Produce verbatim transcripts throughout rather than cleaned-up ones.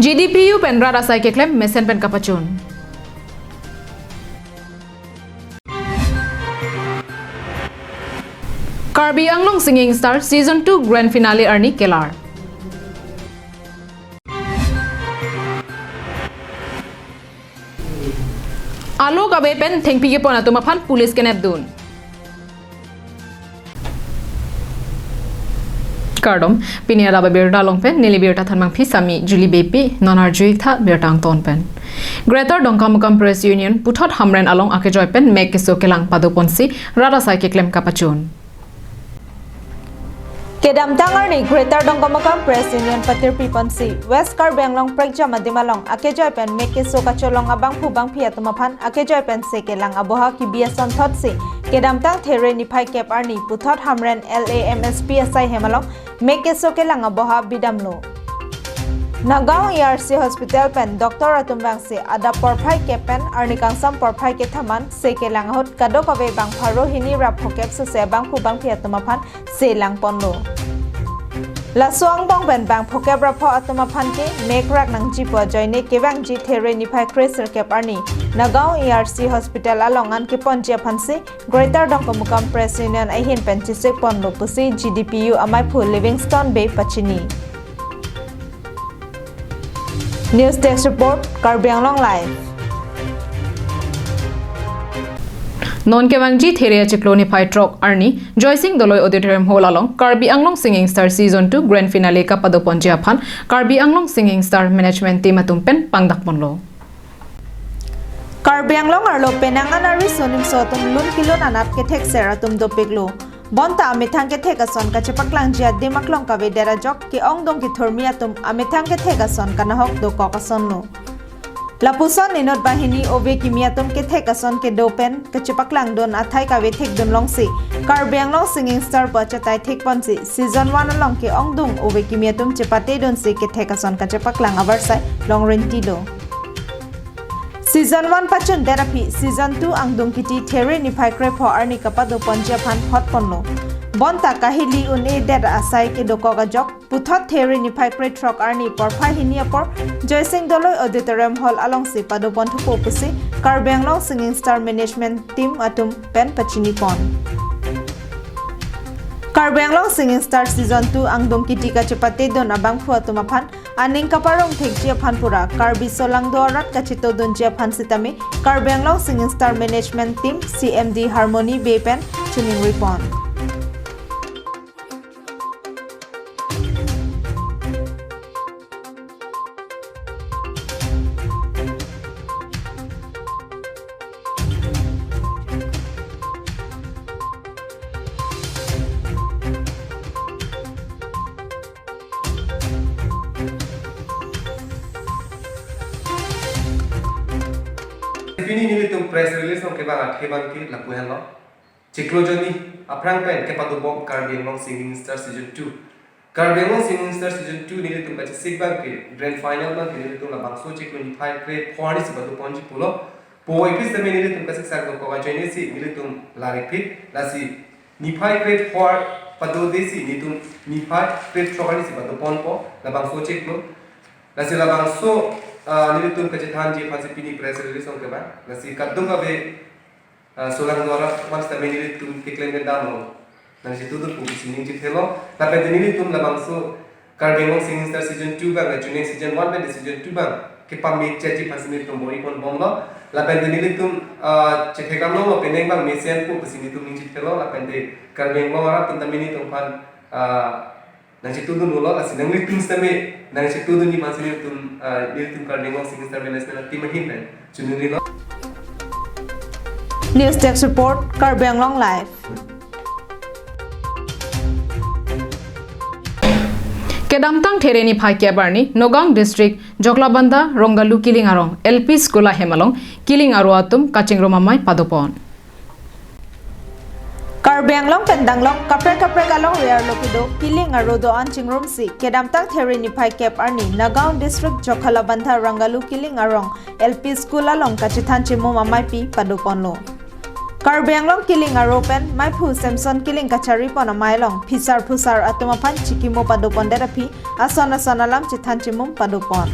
G D P U pen rat asai keklem mesen pen kapachun. Karbi Anglong Singing Star Season two Grand Finale arni kelar. Alo kave pen thengpi kepon atum aphan police kenepdun. Kardom, pini adap abirta along pen neli birta thanmangpi sami Julie Beypi, non arju-ik tha birta angton pen. Greater Dongkamukam Press Union puthot Hamren along akejoi pen mek keso kelang padoponsi rat asai keklem kapachun. Kedamtang arni Greater Dongkamukam Press Union patirpiponsi West Karbi Anglong prekjam adim along akejoi pen mek keso kacholong abangphu bangphi atum aphan akejoi pen se kelang aboha kebi asonthotsi kedamtang There niphai kep arni puthot Hamren L A M S P asai hem along mek keso kelang aboha bidamlo. Nagaon E R C Hospital pen doctor atum vangsi adap porphai kep pen arni kangsam porphai kethom an se kelang ahut kadokave bang pharo hini ra phokep sose bangphu bangphi atum aphan se langponlo. Laso angbong pen bang phokep ra pho atum aphan ke mek rak nangji pu ajoine kevangji There niphai kre sirkep arni Nagaon E R C Hospital along an keponji aphansi Greater Dongkamukam Press Union ahin pen chesikponlo pusi G D P U amaiphu Livingstone Bey pachini. News Desk Report, Karbi Anglong Live. Non kevangji There achiklo niphai throk arni Joysing Doloi Auditorium Hall along Karbi Anglong Singing Star Season two Grand Finale kapadoponji aphan Karbi Anglong Singing Star Management Team atum pen pangdakponlo. Karbi Anglong arlo penang an ariso nimso atum lun kelun anat kethekser atum dopiklo. Bonta amethang kethek ason kachepaklangji adim aklong kavedet ajok ke-ongdung kethurmi atum amethang kethek ason kanahok dokok asonlo. Lapuson inut banghini ove kimi atum kethek ason kedo pen kachepaklangdun athai kavethekdun longsi Karbi Anglong Singing Star pu achatai thekponsi Season one along ke-ongdung ove kimi atum chepatedunsi kethek ason kachepaklang avarsai longrinti do. Season one pachundet aphi Season two angdung kiti There niphai krepho arni kapadoponji aphan hotponlo. Bonta kahili un-edet asai kedokok ajok puthot There niphai krethrok arni porphai hini apor Joysing Doloi Auditorium Hall alongsi padoponthupo pusi Karbi Anglong Singing Star Management Team atum pen pachinipon. Karbi Anglong Singing Star Season two angdung kiti kachepatedun abangphu atum aphan aning kaparong thekji aphan pura Karbi solangdo arat kachetodunji aphan sitame Karbi Anglong Singing Star Management Team C M D Harmony Bey pen chiningripon. Pini nelitum press release along kevang athe abang ke lapu henlo. Chiklo jonni aphrang pen kepadobom Karbi Anglong Singing Star Season two. Karbi Anglong Singing Star Season two nelitum kachesik abang ke grand final abang ke nelitum labangso chiklo niphai krepho arnisi padoponji pulo. Puvoiphit sitame nelitum kasiksak dokok ajoinesi nelitum laripit, lasi niphai krepho padodesi nelitum niphai krethrok arnisi padoponpo labangso chiklo. Lasi labangso, ah, nelitum kachethanji aphansi pini press release along kevang. Lasi kadokave, ah, solangdo arat aphan sitame nelitum keklem kedam along nangchetudunpo pusi ningje thelo. Lapen nelitum labangso Karbi Anglong Singing Star Season two abang, ah, chuning Season one pen Season two abang kepamechotji aphansi nelitum bor-iponbomlo. Lapen nelitum, ah, chethekdamlo penang abang mesenpo pusi nelitum ningje thelo. Lapen Karbi Anglong arat atum tame nelitum aphan, ah, nangchetudunlo, lasi nanglitum sitame nangchetudunji aphansi nelitum, ah, nelitum Karbi Anglong Singing Star Management Team ahin pen chiningrilo. News Desk Report, Karbi Anglong Live. Kedamtang There niphai kep arni Nagaon District Jokhalabandha Rongalu Kiling Arong L P School ahem along Kiling Aro atum kachingrum amei padopon. Karbi Anglong pen danglong kaprek kaprek alongri arlo kedo Kiling Aro do-an chingrumsi kedamtang There niphai kep arni Nagaon District Jokhalabandha Rongalu Kiling Arong L P School along kachethan chimum ameipi padoponlo. Karbi Anglong Kiling Aro pen meiphu Samson Kiling kacharipon amei along phisar phusar atum aphan chikimo padopondet aphi ason ason alam chethan chimum padopon.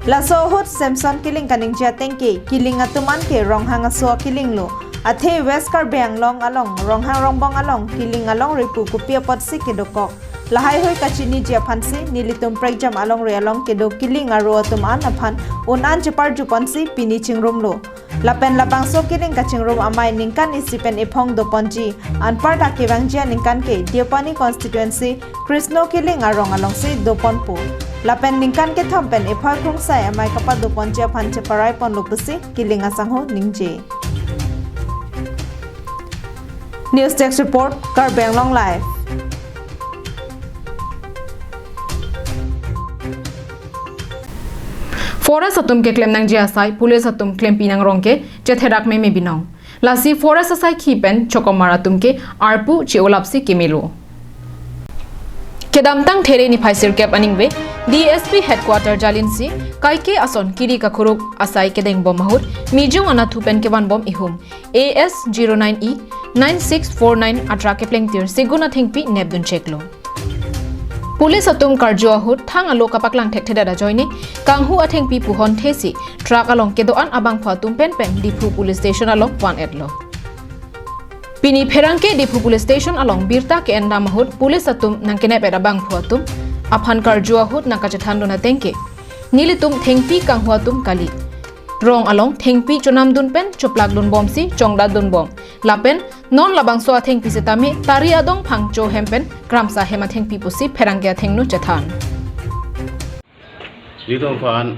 Laso ahut Samson Killing kaningje ateng ke, Killing atum an ke Ronghang aso a-Killing lo. Athe West Karbi Anglong along, Ronghang Rongbong along, Killing alongri pu kopi apotsi kedokok. Lahai hui kachiniji aphansi, nelitum prekjam alongri along kedo Killing aro atum an aphan un-an cheparjuponsi pini chingrumlo. Lapen labangso Killing kachingrum amei ningkan isi pen ephong doponji, anparta kevangji aningkan ke Deopani constituency Krishno Killing arong alongsi doponpo. Lapen ningkan kethom pen ephoi krungsai amei kapadoponji aphan cheparaiponlo pusi Killing asangho ningje. News Desk Report, Karbi Anglong Live. Forest atum keklem nangji asai, police atum klempi nangrong ke chetherak meme binong. Lasi forest asaikhi pen chokomar atum ke arpu che-olapsi kemelo. Kedamtang There niphai sirkep aningve, D S P headquarter jalinsi, kaike ason kiri kakuruk asai kedengbom ahut, mijung anatthu pen kevanbom ihum, A S zero nine E nine six four nine a-truck keplengtir segun athengpi nepdun cheklo. Police atum karju ahut thang alo kapaklang thekthedet ajoine kanghu athengpi puhon thesi truck along kedo-an abangphu atum penpen Diphu Police Station along van-etlo. Pini pherangke Diphu Police Station along birta ke-endam ahut police atum nangkenep-et abangphu atum aphan karju ahut nangkachethandun ateng ke, nelitum thengpi kanghu atum kali. Rong along thengpi chonamdun pen choplakdunbomsi chongdatdunbom. Lapen non labangso athengpi setame Tari adong phangcho hem pen Kramsa hem athengpi pusi pherangke athengno chethan. Nelitum aphan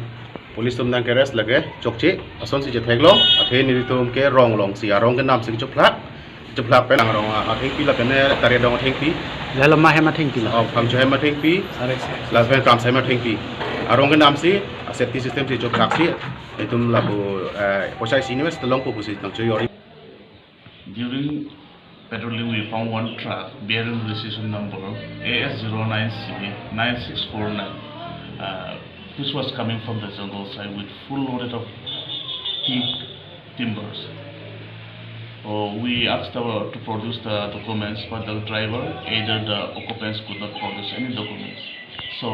police atum nangke-arrest lake chokche asonsi chetheklo, athe nelitum ke rong alongsi arong kenamsi choplak, choplak pen arong athengpi lapen Tari adong athengpi. Lalo ma hem athengpi la? Oh, phangcho hem athengpi. Lapen Kramsa hem athengpi. Arong kenamsi a-safety system si choplaksi. Itum lapu, eh, poisa isi ni mes telong pupusi tangcho ori. During patrolling, we found one truck bearing registration number A S zero nine C nine six four nine, uh, which was coming from the jungle side with full loaded of thick timbers. Uh, we asked our, to produce the documents, but the driver, either the occupants could not produce any documents. So,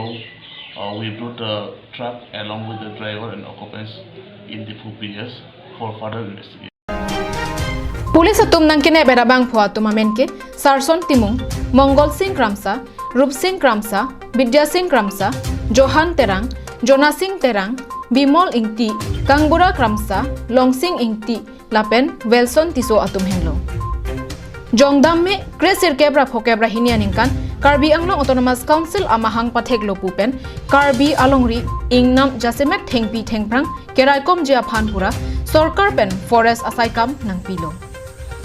uh, we brought the truck along with the driver and occupants in Diphu P S for further investigation. Police atum nangkenep-et abangphu atum amen ke Sarson Timung, Mongol Sing Kramsa, Rup Sing Kramsa, Bidya Sing Kramsa, Johan Terang, Jona Sing Terang, Bimol Ingti, Kangbura Kramsa, Longsing Ingti, lapen Wilson Tisso atum henlo. Jongdam me kre sirkep ra phokep ra hini aningkan Karbi Anglong Autonomous Council amahang patheklo pu pen Karbi alongri ingnam jasemet thengpi thengphrang keraikomji aphan pura sorkar pen forest asaikam nangpilo.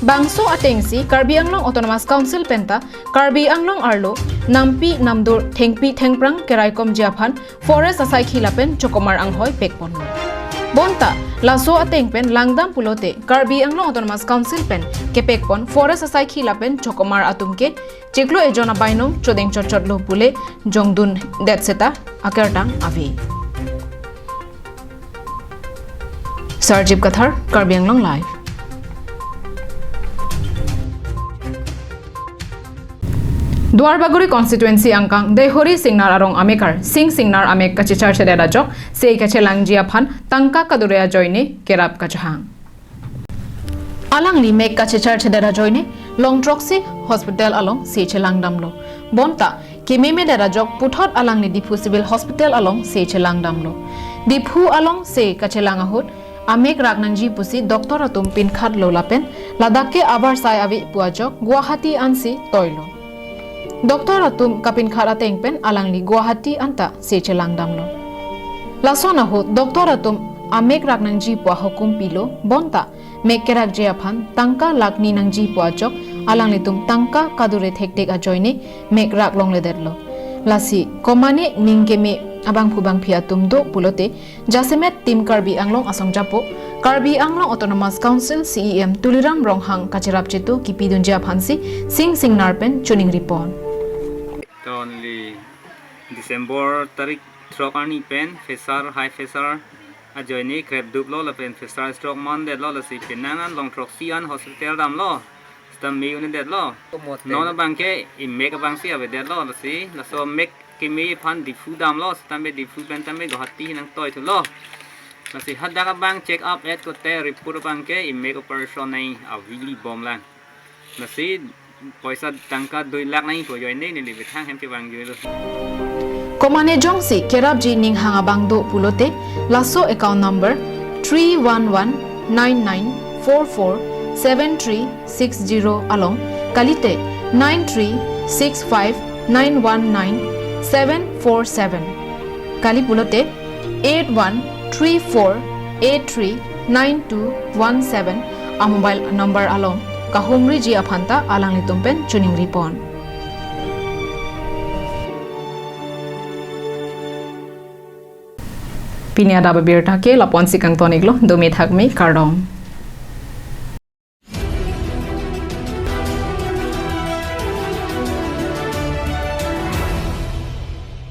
Bangso atengsi Karbi Anglong Autonomous Council penta Karbi Anglong arlo nampi namdur thengpi thengphrang keraikomji aphan forest asaikhi lapen chokomar anghoi pekponlo. Bonta laso ateng pen langdam pulote Karbi Anglong Autonomous Council pen kepekpon forest asaikhi lapen chokomar atum ke chiklo ejon abainong chodeng chotchotlo pule jongdundet seta akertang ave. Sarjip Kathar, Karbi Anglong Live. Duarbagori constituency angkang Dehori Singnar arong amekar Sing Singnar amek kachechar chedet ajok sei kachelangji aphan tangka kadure ajoine kerap kachehang. Alangli mek kachechar chedet ajoine Longthroksi Hospital along sei chelangdamlo. Bonta kememedet ajok puthot alangli Diphu Civil Hospital along sei chelangdamlo. Diphu along sei kachelang ahut amek rak nangji pusi doctor atum pinkhatlo lapen ladak ke avarsai ave pu ajok Guwahati ansi toilo. Doctor atum kapinkhat ateng pen alangli Guwahati anta sei chelangdamlo. Lason ahut doctor atum amek rak nangji pu ahukum pilo, bonta mek kerakji aphan tangka lakh ni nangji pu ajok alanglitum tangka kadure thekthek ajoine mek rak longledetlo. Lasi komane ning keme abangphu bangphi atum do pulote jasemet Team Karbi Anglong asong japo Karbi Anglong Autonomous Council C E M Tuliram Ronghang kacherap chetu kipidunji aphansi Sing Singnar pen choningripon. Ton li December tarik throk arni pen pressure, high pressure ajoine krepduplo lapen pressure stroke mandetlo, lasi penang an Longthroksi an hospital damlo. Stam me unedetlo. Non abang ke imek abangsi avedetlo, lasi laso mek Keme aphan Diphu damlo, setame Diphu pen tame Guwahati nangtoi thulo. Lasi hadak abang check up et kote report abang ke imek operation nai avili bomlang. Lasi poisa tangka dui lakh nai po joine neli bethang hem chevangjuilo. Komane jongsi kerapji ninghang abang do pulote, laso account number three one one nine nine four four seven three six zero along, kalite nine three six five nine one nine seven four seven, kali pulote eight one three four eight three nine two one seven a mobile number along kahumriji aphanta alanglitum pen choningripon. Pini adap abirta ke lapu-ansi kangton-iklo, dome thakme, kardom.